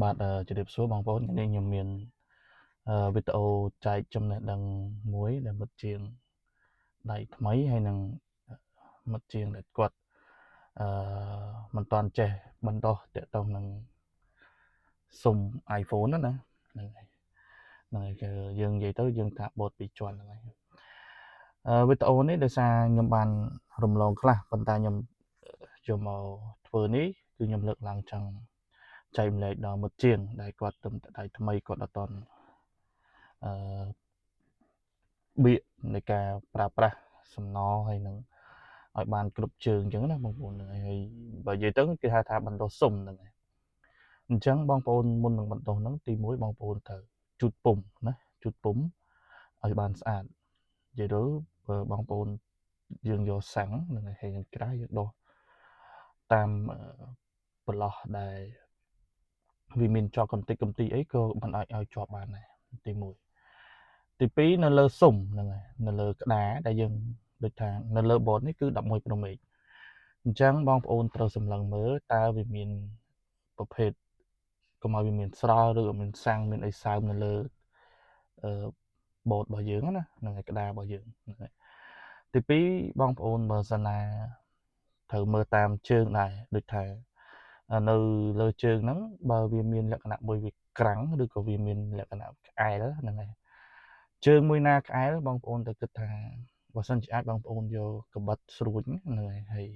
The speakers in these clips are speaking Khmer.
បាទជម្រាបសួរបងប្អូនថ្ងៃនេះខ្ញុំមានវីដេអូចែកចំណេះដឹងមួយដែលមិត្តជាងដៃថ្មីហើយនឹងមិត្តជាងដែលគាត់អឺមិនទាន់ចេះបណ្ដោះតាក់ទងនឹងស៊ុម iPhone ណាហ្នឹងហើយហ្នឹងហើយគឺយើងនិយាយទៅយើងថាបូតពីរជាន់ហ្នឹងហើយវីដេអូនេះដោយសារខ្ញុំបានរំលងខ្លះប៉ុន្តែខ្ញុំយកមកធ្វើនេះគឺខ្ញុំលើកឡើងចង់ចែករំលែកដល់មិត្តជាងដែលគាត់ទើបតែដៃថ្មីគាត់អត់ទាន់អឺបៀកនៃការប្រើប្រាស់សំណហើយនឹងឲ្យបានគ្រប់ជើងអញ្ចឹងណាបងប្អូនហ្នឹងហើយបើនិយាយទៅគេហៅថាបណ្ដោះស៊ុមហ្នឹងហើយអញ្ចឹងបងប្អូនមុននឹងបណ្ដោះហ្នឹងទី1បងប្អូនត្រូវជូតពុំណាជូតពុំឲ្យបានស្អាតនិយាយទៅបងប្អូនយើងយកសាំងហ្នឹងហើយយើងក្រាស់យើងដោះតាមប្រឡោះដែលវាមានជាប់កំតិចកំទីអីក៏មិនអាចឲ្យជាប់បានដែរទី1ទី2នៅលើស៊ុមហ្នឹងហើយនៅលើក្តារដែលយើងដូចថានៅលើ board នេះគឺ11 Pro Max អញ្ចឹងបងប្អូនត្រូវសម្លឹងមើលតើវាមានប្រភេទកុំឲ្យវាមានស្រល់ឬក៏មានសាំងមានអីសើមនៅលើអឺ board របស់យើងណាហ្នឹងហើយក្តាររបស់យើងហ្នឹងហើយទី2បងប្អូនបើសិនណាត្រូវមើលតាមជើងដែរដូចថានៅលើជើងហ្នឹងបើវាមានលក្ខណៈមួយវាក្រាំងឬក៏វាមានលក្ខណៈក្អែលហ្នឹងហើយជើងមួយណាក្អែលបងប្អូនទៅគិតថាបើសិនជាអាចបងប្អូនយកកបិតស្រួចហ្នឹងហើយហើយ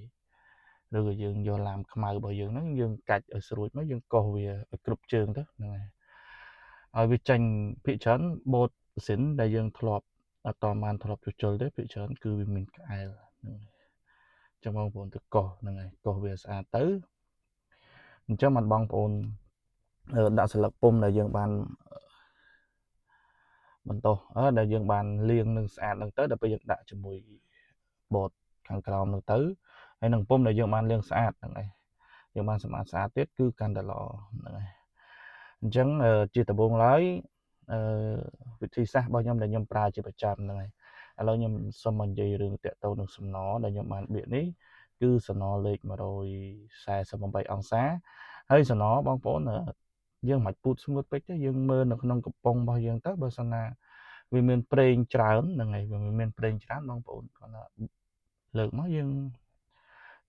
ឬក៏យើងយកឡាមខ្មៅរបស់យើងហ្នឹងយើងកាច់ឲ្យស្រួចមកយើងកោសវាឲ្យគ្រប់ជើងទៅហ្នឹងហើយឲ្យវាចេញភាគច្រើនបូតម៉ាស៊ីនដែលយើងធ្លាប់អត់តបានធ្លាប់ជួសជុលទេភាគច្រើនគឺវាមានក្អែលហ្នឹងហើយចឹងបងប្អូនទៅកោសហ្នឹងហើយកោសវាស្អាតទៅអញ្ចឹងបានបងប្អូនដាក់ស្លឹកពុំដែលយើងបានបន្តដែលយើងបានលាងនឹងស្អាតនឹងទៅដល់ពេលយើងដាក់ជាមួយបតខាងក្រោមនឹងទៅហើយនឹងពុំដែលយើងបានលាងស្អាតហ្នឹងឯងយើងបានសម្អាតស្អាតទៀតគឺកាន់តែល្អហ្នឹងហើយអញ្ចឹងជាដំបូងឡើយអឺវិធីសាស្ត្ររបស់ខ្ញុំដែលខ្ញុំប្រើជាប្រចាំហ្នឹងហើយឥឡូវខ្ញុំសូមនិយាយរឿងតាក់ទងនឹងសំណដែលខ្ញុំបានបៀកនេះគឺសំណលេខ148អង្សាហើយសំណបងប្អូនយើងមិនពូតស្ងួតពេកទេយើងមើលនៅក្នុងកំប៉ុងរបស់យើងទៅបើសិនណាវាមានប្រេងច្រើនហ្នឹងហើយវាមានប្រេងច្រើនបងប្អូនគាត់ថាលើកមកយើង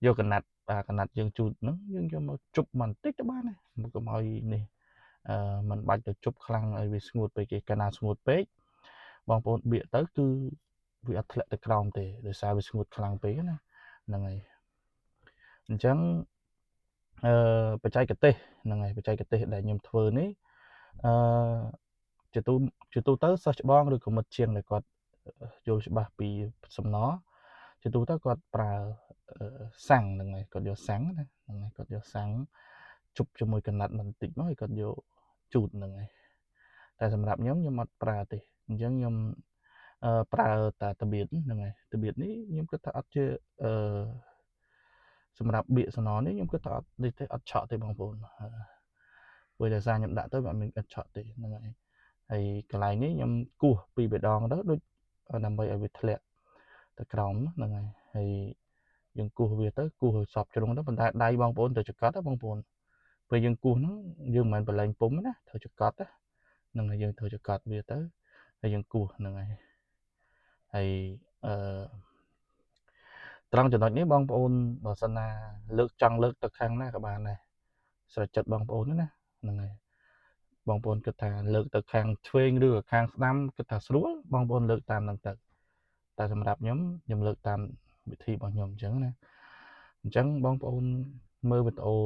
យកកណាត់បាទកណាត់យើងជូតហ្នឹងយើងយកមកជប់បន្តិចទៅបានដែរមកកុំឲ្យនេះអឺมันបាច់ទៅជប់ខ្លាំងឲ្យវាស្ងួតពេកគេកាលណាស្ងួតពេកបងប្អូនបៀកទៅគឺវាអត់ធ្លាក់ទៅក្រោមទេដោយសារវាស្ងួតខ្លាំងពេកណាហ្នឹងហើយអញ្ចឹងអឺបច្ចេកទេសហ្នឹងហើយបច្ចេកទេសដែលខ្ញុំធ្វើនេះអឺជាទូជាទូទៅសិស្សច្បងឬក៏មិត្តជាងដែលគាត់យល់ច្បាស់ពីសំណជាទូទៅគាត់ប្រើសាំងហ្នឹងហើយគាត់យកសាំងណាហ្នឹងហើយគាត់យកសាំងជប់ជាមួយកណាត់បន្តិចមកហើយគាត់យកជូតហ្នឹងហើយតែសម្រាប់ខ្ញុំខ្ញុំអត់ប្រើទេអញ្ចឹងខ្ញុំអឺប្រើតែតបៀតហ្នឹងហើយតបៀតនេះខ្ញុំគិតថាអត់ជាអឺសម្រាប់បៀកសំណនេះខ្ញុំគិតថាអត់នេះទេអត់ឆក់ទេបងប្អូនព្រោះដោយសារខ្ញុំដាក់ទៅវាអត់មានអត់ឆក់ទេហ្នឹងហើយហើយកន្លែងនេះខ្ញុំគោះពីបេដងទៅដូចដើម្បីឲ្យវាធ្លាក់ទៅក្រោមហ្នឹងហើយហើយយើងគោះវាទៅគោះឲ្យសពជ្រុងទៅប៉ុន្តែដៃបងប្អូនទៅចកត់ណាបងប្អូនពេលយើងគោះហ្នឹងយើងមិនមែនប្រឡែងពុំណាត្រូវចកត់ណាហ្នឹងហើយយើងត្រូវចកត់វាទៅហើយយើងគោះហ្នឹងហើយហើយអឺត្រង់ចំណុចនេះបងប្អូនបើសិនណាលើកចង់លើកទៅខាងណាក៏បានដែរស្រេចចិត្តបងប្អូនណាហ្នឹងហើយបងប្អូនគិតថាលើកទៅខាងឆ្វេងឬក៏ខាងស្ដាំគិតថាស្រួលបងប្អូនលើកតាមហ្នឹងទៅតែសម្រាប់ខ្ញុំខ្ញុំលើកតាមវិធីរបស់ខ្ញុំអញ្ចឹងណាអញ្ចឹងបងប្អូនមើលវីដេអូ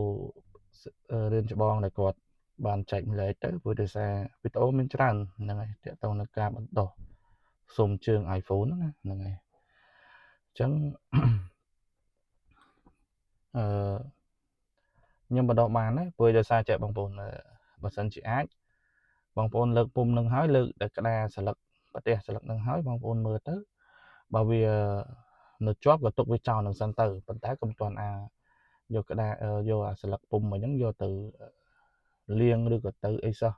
រៀនច្បងដែលគាត់បានចែកម្លែកទៅព្រោះដោយសារវីដេអូមានច្រើនហ្នឹងហើយទាក់ទងនឹងការបណ្ដោះស៊ុមជើង iPhone ហ្នឹងណាហ្នឹងហើយអញ្ចឹងអឺខ្ញុំបណ្ដោះបានណាព្រោះដោយសារចែកបងប្អូនបើសិនជាអាចបងប្អូនលើកពុំនឹងហើយលើកតែក្តារស្លឹកប្រទេសស្លឹកនឹងហើយបងប្អូនមើលទៅបើវានៅជាប់ក៏ទុកវាចោលនឹងសិនទៅប៉ុន្តែកុំទាន់អាយកក្តារយកអាស្លឹកពុំអញ្ចឹងយកទៅលាងឬក៏ទៅអីសោះ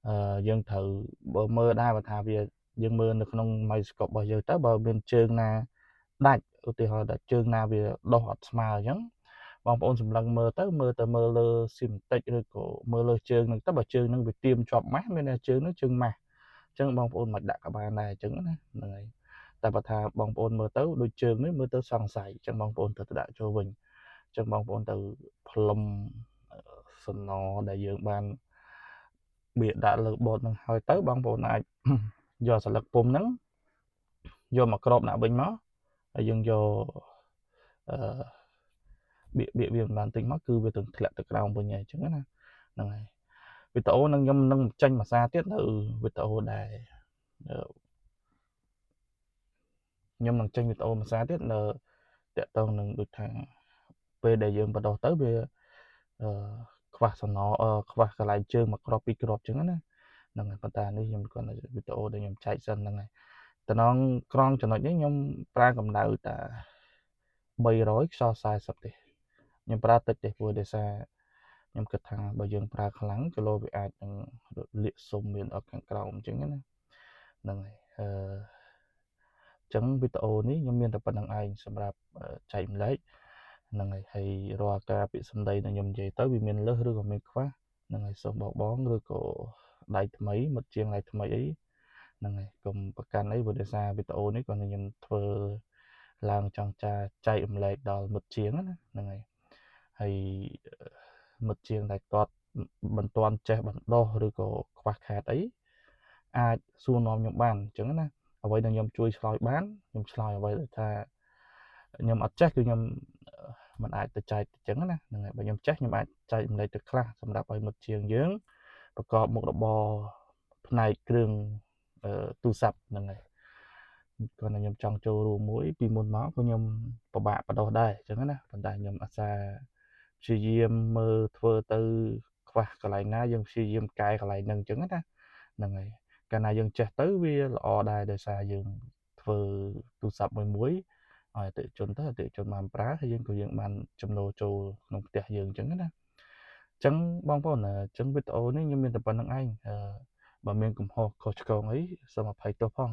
អឺយើងត្រូវបើមើលដែរបើថាវាយើងមើលនៅក្នុង microscope របស់យើងទៅបើមានជើងណាដាច់ឧទាហរណ៍ថាជើងណាវាដុះអត់ស្មើអញ្ចឹង បងប្អូនសម្លឹងមើលទៅមើលទៅមើលលើស៊ីមតិចឬក៏មើលលើជើងហ្នឹងទៅបើជើងហ្នឹងវាទៀមជាប់ម៉ាស់មានតែជើងហ្នឹងជើងម៉ាស់អញ្ចឹងបងប្អូនមិនដាក់ក៏បានដែរអញ្ចឹងណាហ្នឹងហើយតែបើថាបងប្អូនមើលទៅដូចជើងនេះមើលទៅសង្ស័យអញ្ចឹងបងប្អូនទៅដាក់ចូលវិញអញ្ចឹងបងប្អូនទៅផ្លុំសំណដែលយើងបានបៀកដាក់លើបតហ្នឹងហើយទៅបងប្អូនអាចយកសន្លឹកពុំហ្នឹងយកមកក្របដាក់វិញមកហើយយើងយកអឺបៀកបៀកវាមិនបានតិចមកគឺវាទៅធ្លាក់ទៅក្រោមវិញហើយអញ្ចឹងណាហ្នឹងហើយវីដេអូនឹងខ្ញុំនឹងចេញភាសាទៀតនៅវីដេអូដែលខ្ញុំនឹងចេញវីដេអូភាសាទៀតនៅតាក់ទងនឹងដូចថាពេលដែលយើងបដោះទៅវាអឺខ្វះសំណខ្វះកន្លែងជើងមួយគ្រាប់ពីរគ្រាប់អញ្ចឹងណាហ្នឹងហើយប៉ុន្តែនេះខ្ញុំគាត់វីដេអូដែលខ្ញុំចែកសិនហ្នឹងហើយតំណងក្រងចំណុចនេះខ្ញុំប្រើកម្ដៅតា300ខ្យល់40ទេខ្ញុំប្រើតិចទេព្រោះដោយសារខ្ញុំគិតថាបើយើងប្រើខ្លាំងគីឡូវាអាចនឹងលាកសុំមានដល់ខាងក្រោមអញ្ចឹងណាហ្នឹងហើយអឺចឹងវីដេអូនេះខ្ញុំមានតែប៉ុណ្្នឹងឯងសម្រាប់ចែកម្លែកហ្នឹងហើយហើយរាល់ការពាក្យសម្ដីដែលខ្ញុំនិយាយទៅវាមានលើសឬក៏មានខ្វះហ្នឹងហើយសូមបងបងឬក៏ដៃថ្មីមិត្តជាងដៃថ្មីអីហ្នឹងហើយកុំប្រកាន់អីព្រោះដោយសារវីដេអូនេះគាត់ខ្ញុំធ្វើឡើងចង់ចាចែករំលែកដល់មិត្តជាងណាហ្នឹងហើយហើយមិត្តជាងដែលគាត់មិនទាន់ចេះបណ្ដោះឬក៏ខ្វះខាតអីអាចសួរនាំខ្ញុំបានអញ្ចឹងណាអ្វីដែលខ្ញុំជួយឆ្លើយបានខ្ញុំឆ្លើយអ្វីដែលថាខ្ញុំអត់ចេះគឺខ្ញុំមិនអាចទៅចែកអញ្ចឹងណាហ្នឹងហើយបើខ្ញុំចេះខ្ញុំអាចចែកម្លែកទៅខ្លះសម្រាប់ឲ្យមិត្តជាងយើងប្រកបមុខរបរផ្នែកគ្រឿងទូរស័ព្ទហ្នឹងហើយគាត់តែខ្ញុំចង់ចូលរួមមួយពីមុនមកក៏ខ្ញុំពិបាកបដោះដែរអញ្ចឹងណាប៉ុន្តែខ្ញុំអាសាព្យាយាមមើលធ្វើទៅខ្វះកន្លែងណាយើងព្យាយាមកែកន្លែងហ្នឹងអញ្ចឹងណាហ្នឹងហើយកាលណាយើងចេះទៅវាល្អដែរដោយសារយើងធ្វើទូរស័ព្ទមួយមួយឲ្យអតិថិជនទៅអតិថិជនបានប្រើហើយយើងក៏យើងបានចំណូលចូលក្នុងផ្ទះយើងអញ្ចឹងណាអញ្ចឹងបងប្អូនអញ្ចឹងវីដេអូនេះខ្ញុំមានតែប៉ុណ្្នឹងឯងបើមានកំហុសខុសឆ្គងអីសូមអភ័យទោសផង